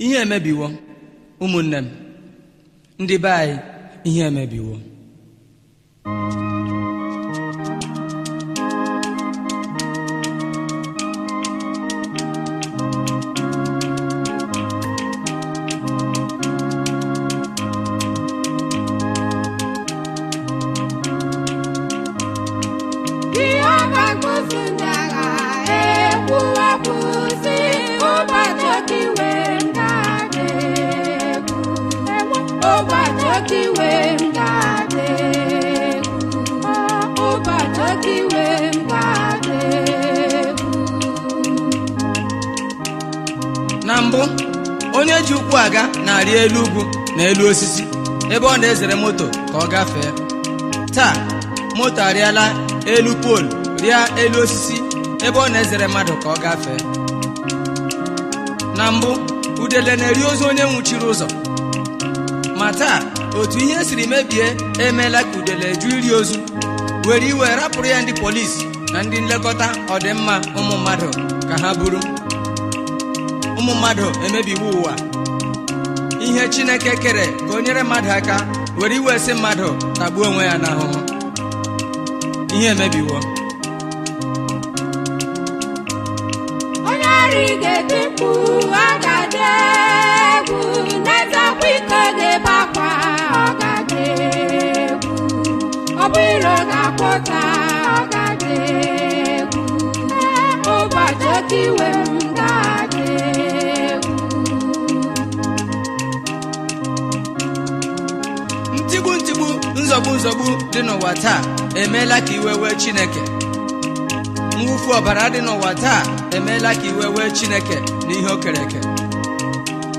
Ihe emebiwo, ụmụnne m, ndị be anyị, ihe emebiwo. Ihe ọba nkuzi ndị agha ekwuwapụ sị, ụbọchị oke iwe m ga-adị egwu. Ụbọchị oke iwe m ga-adị egwu. Ụbọchị oke iwe m ga-adị egwu. Na mbụ, onye ji ụkwụ aga na-arị elu ugwu na elu osisi ebe ọ na-ezere moto ka ọ gafee. Taa, moto arịala elu poolu, rịa elu osisi ebe ọ na-ezere mmadụ ka ọ gafee. Na mbụ, udele na-eri ozu onye nwụchiri ụzọ. Ma taa, otu ihe siri mebie emeela ka udele ju iri ozu, were iwe rapụrụ ya ndị polisi na ndị nlekọta ọdịmma ụmụ mmadụ ka ha buru. Ụmụ mmadụ emebiwo ụwa. Ihe Chineke kere ka o nyere mmadụ aka were iwe sị mmadụ tagbuo onwe ya n'ahụhụ. Ihe emebiwo. Onye ọrịa ga-eti mkpu, ọ ga-adị egwu. N'eziokwu, iko ga-ebe akwa, ọ ga-adị egwu. Ọ bụ iro ga-akwụta, ọ ga-adị egwu. Ụbọchị oke iwe m ga-adị egwu. Ntigbu ntigbu, nzọgbu nzọgbu dị n'ụwa taa emeela ka iwe wee Chineke. Mwụfu ọbara dị n'ụwa taa emeela ka iwe wee Chineke na ihe o kere eke.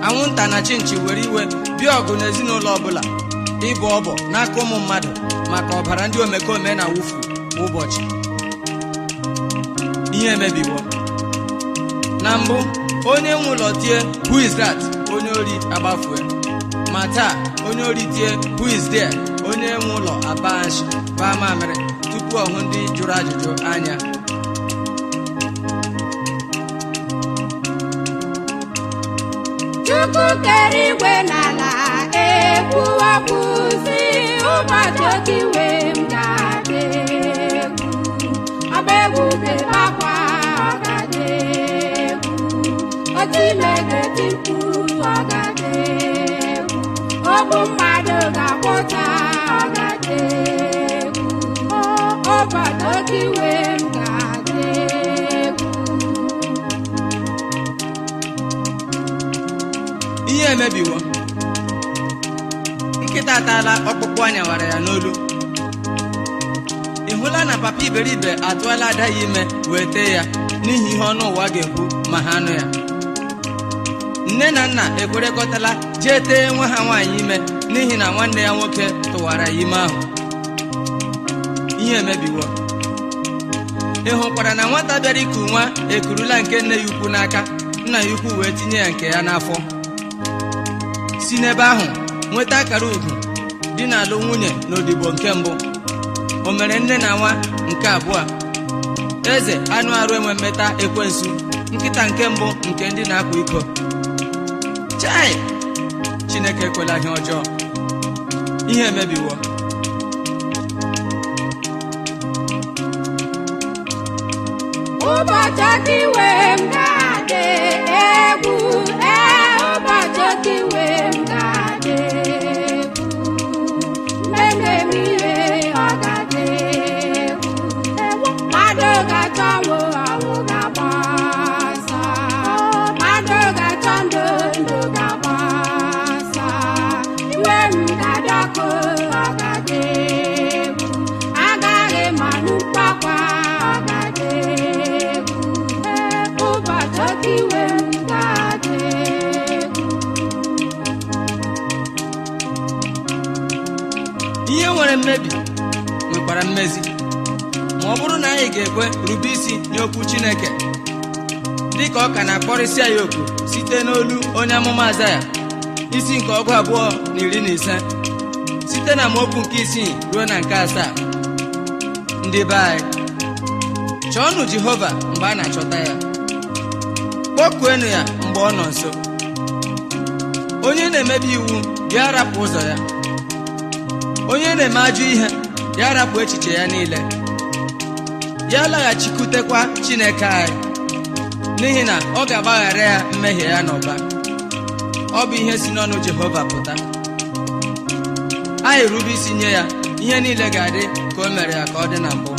Anwụnta na chinchi were iwe bịa ọgụ n'ezinụlọ ọbụla, ịbọ ọbọ n'aka ụmụ mmadụ maka ọbara ndị omekome na-awụfu kwa ụbọchị. Ihe emebiwo. Na mbụ, onye nwe ụlọ tie "Who is that?", onye ori agbafue. Ma taa, onye ori tie "Who is there?", onye nwe ụlọ abashi baa mamịrị tupu ọ hụ ndị jụrụ ajụjụ anya. Chukwu kere igwe n'ala ekwuwapụ sị, ụbọchị oke iwe m ga-adị egwu. Ọba egwu ga-ebe akwa, ọ ga-adị egwu. Otu ime ga-eti mkpu, ọ ga-adị egwu. Ogbu mmadụ ga-akwụta, ọ ga-adị egwu. Ụbọchị oke iwe m ga-adị egwu. Ihe emebiwo. Nkịta ataala ọkpụkpụ anya wara ya n'olu. Ị hụla na papa iberibe atụọla ada ya ime wee tee ya n'ihi ihe ọnụ ụwa ga-ekwu ma ha nụ ya. Nne na nna ekwerekọtala jee tee nwa ha nwaanyị ime n'ihi na nwanne ya nwoke tụwara ya ime ahụ. Ihe emebiwo. Ị hụkwara na nwata bịara iku nwa ekurula nke nne ya ukwu n'aka, nna ya ukwu wee tinye ya nke ya n'afọ, si n'ebe ahụ nweta akara ugwu dị n'alụ nwunye na odibo nke mbụ. O mere nne na nwa nke abụọ. Eze anụ arụ enwe mmeta ekwensu, nkịta nke mbụ nke ndị na-akwa iko. Chai! Chineke ekwela ihe ọjọọ. Ihe emebiwo. Ụbọchị oke iwe m ga-adị egwu. Ee, ụbọchị oke iwe m ga-adị egwu. Mmemme ihe ọ ga-adị egwu. Mmadụ ga-achọ ọnwụ, ọnwụ ga-agba ọsọ. Mmadụ ga-achọ ndụ, ndụ ga-agba ọsọ. Iwe m ga-adị ọkụ, ọ ga-adị egwu. Agaghị m anụ mkpu akwa, ọ ga-adị egwu. Ụbọchị oke iwe m ga-adị egwu. Ihe nwere mmebi nwekwara mmezi, ma ọ bụrụ na anyị ga-ekwe rube isi nye okwu Chineke, dịka ọ ka na-akpọrịsị ya oku site n'olu onye amụma Azaya, isi nke 25, site na amaokwu nke 6 ruo na nke 7. Ndị be anyị, chọọnụ Jehova mgbe a na-achọta ya, kpọkuenụ ya mgbe ọ nọ nso. Onye na-emebi iwu, ya rapụ ụzọ ya. Onye na-eme ajọ ihe, ya rapụ echiche ya niile. Ya laghachikwutekwa Chineke anyị, n'ihi na ọ ga-agbaghara ya mmehie ya n'ụba. Ọ bụ ihe si n'ọnụ Jehova pụta. Anyị rube isi nye ya, ihe niile ga-adị ka o mere ya ka ọ dị na mbụ.